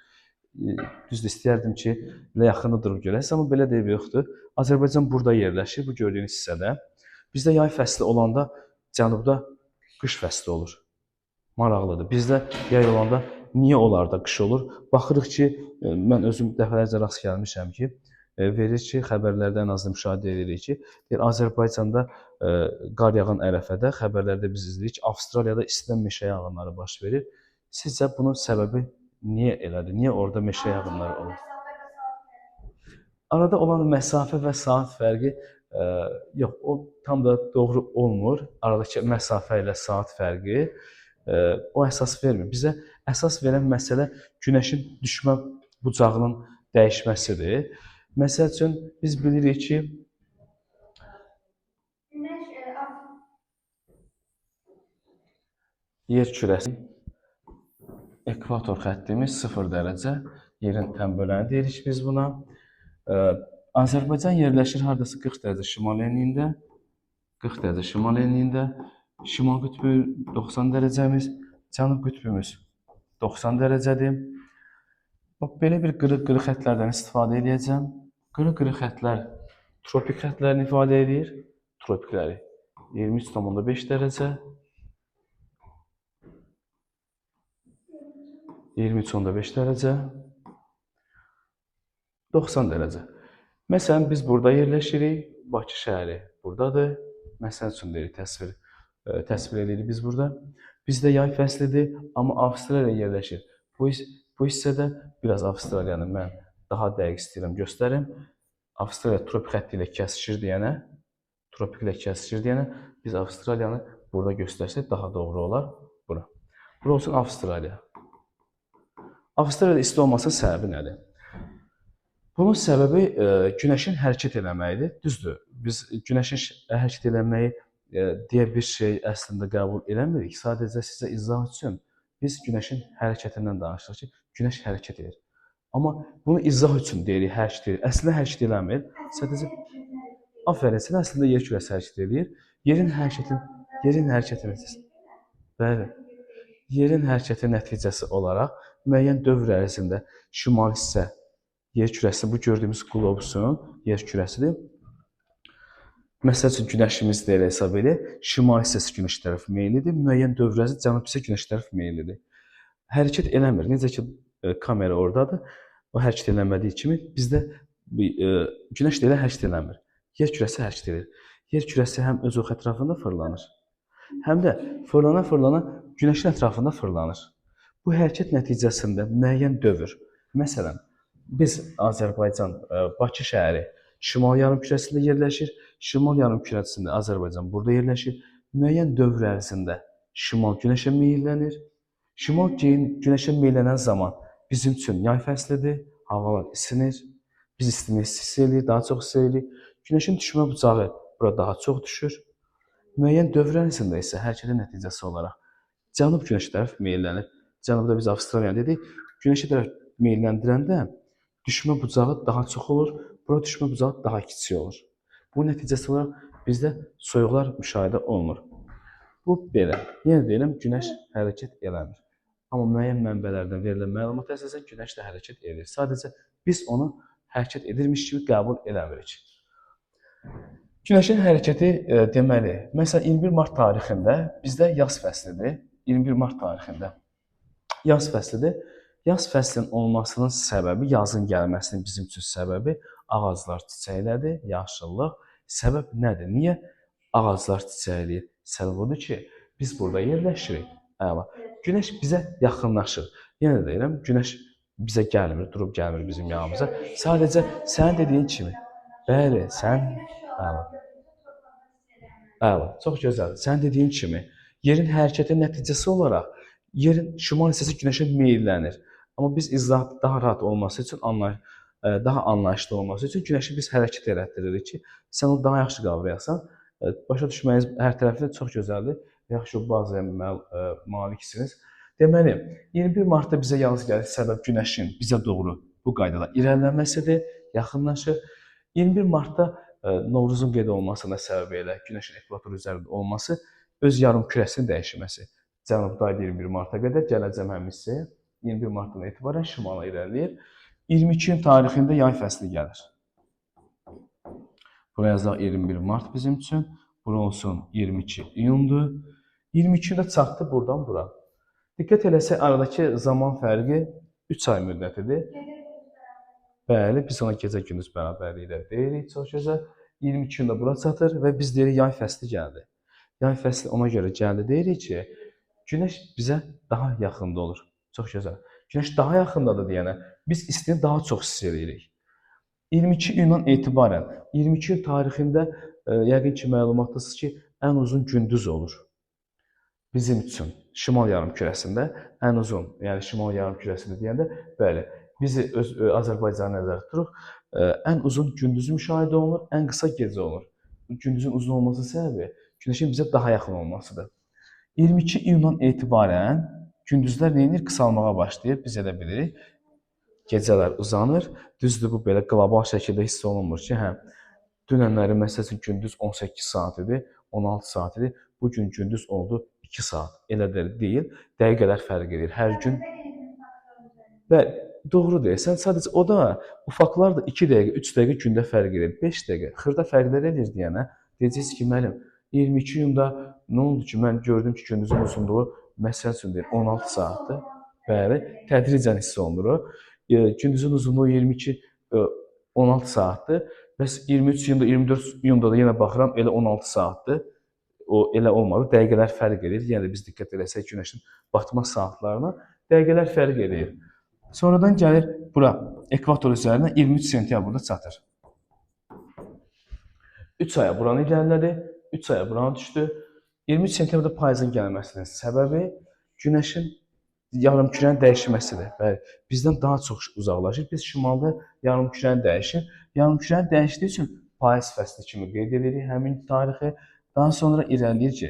Düzdür, istəyərdim ki, belə yaxında durub görəsiniz, amma belə də yoxdur. Azərbaycan burada yerləşir, bu gördüyünüz hissədə. Bizdə yay fəsli olanda cənubda qış fəsli olur. Maraqlıdır. Bizdə yay olanda niyə onlarda qış olur? Baxırıq ki, mən özüm dəfələrcə rast gəlmişəm ki, verir ki, xəbərlərdə ən azından müşahidə edirik ki, deyir Azərbaycanda qar yağan ərəfədə xəbərlərdə biz izləyirik ki, Avstraliyada istidən meşə yanğınları baş verir. Sizcə bunun səbəbi niyə elədir? Niyə orada meşə yanğınları olur? Arada olan məsafə və saat fərqi yox, o tam da doğru olmur. Aradakı məsafə ilə saat fərqi o əsas vermir. Bizə əsas verən məsələ günəşin düşmə bucağının dəyişməsidir. Məsəl üçün biz bilirik ki, yer kürəsi ekvator xəttimiz 0 dərəcə yerin tənböləni deyirik biz buna. Azərbaycan yerləşir hardasa 40 dərəcə şimal enliyində. 40 dərəcə şimal enliyində. Şimal qütbü 90 dərəcəmiz, cənub qütbümüz 90 dərəcədir. Bax, belə bir qırıq-qırıq xətlərdən istifadə edəcəm. Qırıq-qırıq xətlər tropik xətlərini ifadə edir. Tropikləri 23,5 dərəcə. 23,5 dərəcə, 90 dərəcə. Məsələn, biz burada yerləşirik. Bakı şəhəri buradadır. Məsəl üçün deyirik, təsvir edirik biz burada. Bizdə yay fəslidir, amma Avstraliya yerləşir. Bu hissədə biraz Avstraliyanı mən daha dəqiq istəyirəm göstərim. Avstraliya tropik xətti ilə kəsişir deyənə, tropiklə kəsişir deyənə biz Avstraliyanı burada göstərsək daha doğru olar bura. Bura olsun Avstraliya. Avstraliyada isti olmasının səbəbi nədir? Bunun səbəbi günəşin hərəkət eləməyidir. Düzdür, biz günəşin hərəkət eləməyi deyə bir şey əslində qəbul eləmirik. Sadəcə sizə izah üçün biz günəşin hərəkətindən danışırıq ki, günəş hərəkət edir. Amma bunu izah üçün deyirik, hərəkət edir. Əslində hərəkət eləmir. Sadəcə aferin, sən əslində yer kürəsi hərəkət edir. Yerin hərəkəti nəticəsi. Bəli. Yerin hərəkəti nəticəsi olaraq müəyyən dövr ərzində şimal hissə yer kürəsi, bu gördüyümüz qlobusun yer kürəsidir. Məsəl üçün günəşimiz də elə hesab edək. Şimal hissəsi günəş tərəf meyillidir. Müəyyən dövr ərzində cənub hissə günəş tərəf meyillidir. Hərəkət eləmir. Necə ki kamera oradadır, o hərəkət eləmədiyi kimi bizdə günəş də elə hərəkət eləmir. Yer kürəsi hərəkət edir. Yer kürəsi həm öz oxu ətrafında fırlanır, həm də fırlana-fırlana günəşin ətrafında fırlanır. Bu hərəkət nəticəsində müəyyən dövr, məsələn, biz Azərbaycan, Bakı şəhəri şimal yarımkürəsində yerləşir. Şimal yarımkürəsində Azərbaycan burada yerləşir. Müəyyən dövr ərzində şimal günəşə meyllənir. Şimal günəşə meyllənən zaman bizim üçün yay fəslidir, havalar isinir. Biz istini hiss edirik, daha çox hiss edirik. Günəşin düşmə bucağı bura daha çox düşür. Müəyyən dövr ərzində isə hərəkətin nəticəsi olaraq cənub günəş tərəf meyllənir. Cənubda biz Avstraliya dedik. Günəşə tərəf meylləndirəndə düşmə bucağı daha çox olur. Bura düşmə bucağı daha kiçik olur. Bu nəticəsi olaraq bizdə soyuqlar müşahidə olunur. Bu belə. Yenə deyirəm, günəş hərəkət eləmir. Amma müəyyən mənbələrdən verilən məlumata əsasən günəş də hərəkət edir. Sadəcə biz onu hərəkət edirmiş kimi qəbul eləmirik. Günəşin hərəkəti deməli, məsələn 21 mart tarixində bizdə yaz fəslidir. 21 mart tarixində yaz fəslidir. Yaz fəslinin olmasının səbəbi, yazın gəlməsinin bizim üçün səbəbi ağaclar çiçəklədi, yaşıllıq. Səbəb nədir? Niyə ağaclar çiçəkləyir? Səbəb odur ki, biz burada yerləşirik. Əla. Günəş bizə yaxınlaşır. Yenə də deyirəm, günəş bizə gəlmir, durub gəlmir bizim yanımıza. Sadəcə sənin dediyin kimi. Bəli, sən əla. Əla, çox gözəl. Sən dediyin kimi yerin hərəkəti nəticəsi olaraq yerin şimal hissəsi günəşə meyllənir. Amma biz izah daha rahat olması üçün, daha anlayışlı olması üçün günəşi biz hərəkət elətdiririk ki, sən onu daha yaxşı qavrayasan. Başa düşməyiniz hər tərəfli çox gözəldir. Yaxşı, bazı maliksiniz. Deməli, 21 martda bizə yaz gəlir. Səbəb günəşin bizə doğru bu qaydada irəliləməsidir, yaxınlaşır. 21 martda Novruzun qeyd olunmasına səbəb elə günəşin ekvator üzərində olması, öz yarım kürəsinin dəyişməsi. Cənubdaydı 21 marta qədər, gələcəm həmin hissəyə. 21 martdan etibarən şimala irəliləyir. 22 iyun tarixində yay fəsli gəlir. Bura yazaq 21 mart bizim üçün. Bura olsun 22 iyundur. 22 iyunda çatdı buradan bura. Diqqət eləsək, aradakı zaman fərqi 3 ay müddətidir. Bəli, biz ona gecə-gündüz bərabərliyi də deyirik, çox gözəl. 22 iyunda bura çatır və biz deyirik yay fəsli gəldi. Yay fəsli ona görə gəldi deyirik ki, günəş bizə daha yaxında olur. Çox gözəl. Günəş daha yaxındadır deyənə biz istini daha çox hiss edirik. 22 iyundan etibarən 22 iyun tarixində yəqin ki, məlumatdasınız ki, ən uzun gündüz olur. Bizim üçün şimal yarımkürəsində ən uzun, yəni şimal yarımkürəsində deyəndə, bəli, bizi öz Azərbaycanı nəzərdə tuturuq. Ən uzun gündüzü müşahidə olunur, ən qısa gecə olur. Gündüzün uzun olması səbəbi günəşin bizə daha yaxın olmasıdır. 22 iyundan etibarən gündüzlər nə edir? Qısalmağa başlayır. Biz elə bilirik. Gecələr uzanır. Düzdür, bu belə qlobal şəkildə hiss olunmur ki, hə, dünənləri məsəl üçün gündüz 18 saat idi, 16 saat idi. Bu gün gündüz oldu 2 saat. Elə də deyil. Dəqiqələr fərq edir. Hər gün və doğru deyirsən. Sadəcə o da ufaqlar da 2 dəqiqə, 3 dəqiqə gündə fərq edir. 5 dəqiqə xırda fərqlər edir deyənə deyəcəksiniz ki, müəllim 22 iyunda nə oldu ki, mən gördüm ki, gündüzün uzunluğu məsəl üçün deyir 16 saatdır. Bəli, tədricən hiss olunur o. Gündüzün uzunluğu 22 16 saatdır. Bəs 23 iyunda, 24 iyunda da yenə baxıram elə 16 saatdır. O elə olmadı. Dəqiqələr fərq edir. Yenə də biz diqqət eləsək günəşin batma saatlarına, dəqiqələr fərq edir. Sonradan gəlir bura ekvator üzərinə 23 sentyabrda çatır. 3 aya buranı irəlilədi, 3 aya buranı düşdü. 23 sentyabrda payızın gəlməsinin səbəbi günəşin yarımkürənin dəyişməsidir. Bəli, bizdən daha çox uzaqlaşır. Biz şimalda yarımkürəni dəyişir. Yarımkürəni dəyişdiyi üçün payız fəsli kimi qeyd edirik həmin tarixi. Daha sonra irəliləyir ki,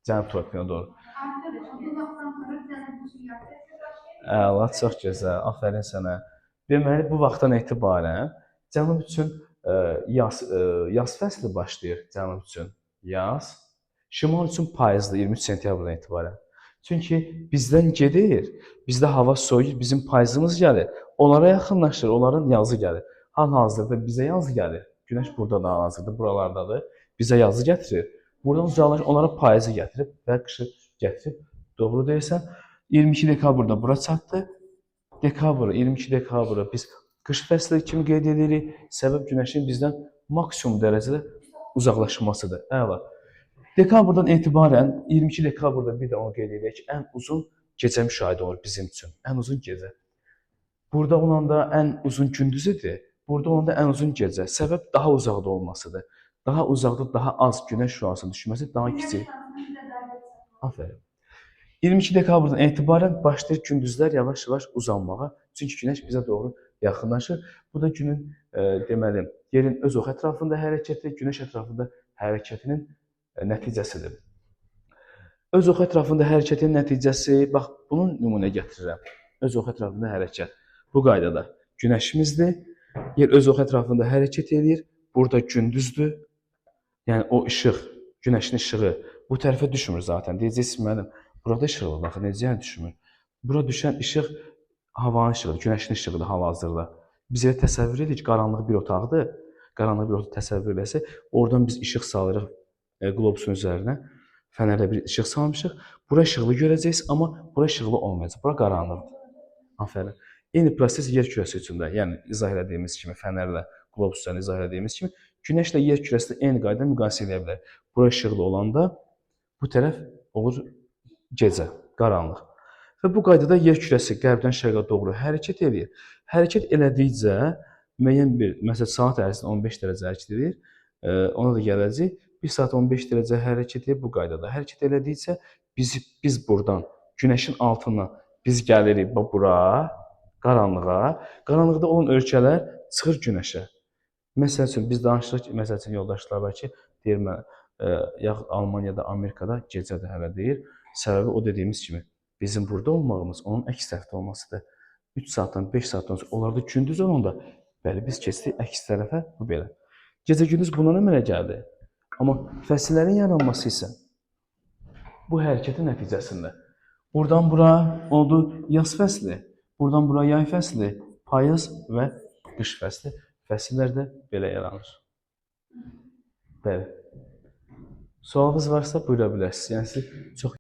cənub tropikına doğru. Əla, çox gözəl. Afərin sənə. Deməli, bu vaxtdan etibarən cənub üçün yaz fəsli başlayır cənub üçün. Yaz. Şimal üçün payızdır 23 sentyabrdan etibarən. Çünki bizdən gedir, bizdə hava soyuyur, bizim payızımız gəlir. Onlara yaxınlaşır, onların yazı gəlir. Hal-hazırda bizə yaz gəlir. Günəş burada da hal-hazırda buralardadır. Bizə yazı gətirir. Buradan uzaqlaşır, onlara payızı gətirib və qışı gətirib. Doğru deyirsən. 22 dekabrda bura çatdı. Dekabrı, 22 dekabrı biz qış fəsli kimi qeyd edirik. Səbəb günəşin bizdən maksimum dərəcədə uzaqlaşmasıdır. Əla. Dekabrdan etibarən 22 dekabrda bir də onu qeyd edək ki, ən uzun gecə müşahidə olunur bizim üçün. Ən uzun gecə. Burada olanda ən uzun gündüz idi. Burada olanda ən uzun gecə. Səbəb daha uzaqda olmasıdır. Daha uzaqda daha az günəş şüasının düşməsi daha kiçik. Aferin. 22 dekabrdan etibarən başlayır gündüzlər yavaş-yavaş uzanmağa. Çünki günəş bizə doğru yaxınlaşır. Bu da günün deməli, yerin öz oxu ətrafında hərəkəti, günəş ətrafında hərəkətinin nəticəsidir. Öz oxu ətrafında hərəkətin nəticəsi, bax bunun nümunə gətirirəm. Öz oxu ətrafında hərəkət. Bu qaydada günəşimizdir. Yer öz oxu ətrafında hərəkət eləyir. Burada gündüzdür. Yəni o işıq, günəşin işığı bu tərəfə düşmür zaten. Deyəcəksiniz müəllim, burada işıqlıdır axı, necə yəni düşmür? Bura düşən işıq havanın işığıdır, günəşin işığıdır hal-hazırda. Biz elə təsəvvür edirik ki, qaranlıq bir otaqdır. Qaranlıq bir otaq təsəvvür eləsək, oradan biz işıq salırıq qlobusun üzərinə. Fənərlə bir işıq salmışıq. Bura işıqlı görəcəksiniz, amma bura işıqlı olmayacaq. Bura qaranlıqdır. Afərin. Eyni proses yer kürəsi üçün də, yəni izah elədiyimiz kimi, fənərlə qlobus üzərində izah elədiyimiz kimi, günəşlə yer kürəsini eyni qaydada müqayisə edə bilər. Bura işıqlı olanda bu tərəf olur gecə, qaranlıq. Və bu qaydada yer kürəsi qərbdən şərqə doğru hərəkət eləyir. Hərəkət elədikcə müəyyən bir, məsələn, saat ərzində 15 dərəcə hərəkət edir. Ona da gələcək. 1 saat 15 dərəcə hərəkət edir bu qaydada. Hərəkət elədikcə biz buradan günəşin altından biz gəlirik bura, qaranlığa. Qaranlıqda olan ölkələr çıxır günəşə. Məsəl üçün biz danışırıq ki, məsəl üçün yoldaşlar var ki, deyir mən yaxud Almaniyada, Amerikada gecədir hələ deyir. Səbəbi o dediyimiz kimi bizim burada olmağımız onun əks tərəfdə olmasıdır. 3 saatdan, 5 saatdan sonra onlarda gündüz olanda bəli biz keçdik əks tərəfə, bu belə. Gecə-gündüz bundan əmələ gəldi. Amma fəsillərin yaranması isə bu hərəkətin nəticəsində. Buradan bura oldu yaz fəsli, buradan bura yay fəsli, payız və qış fəsli. Fəsillər də belə yaranır. Bəli. Sualınız varsa buyura bilərsiniz. Yəni siz çox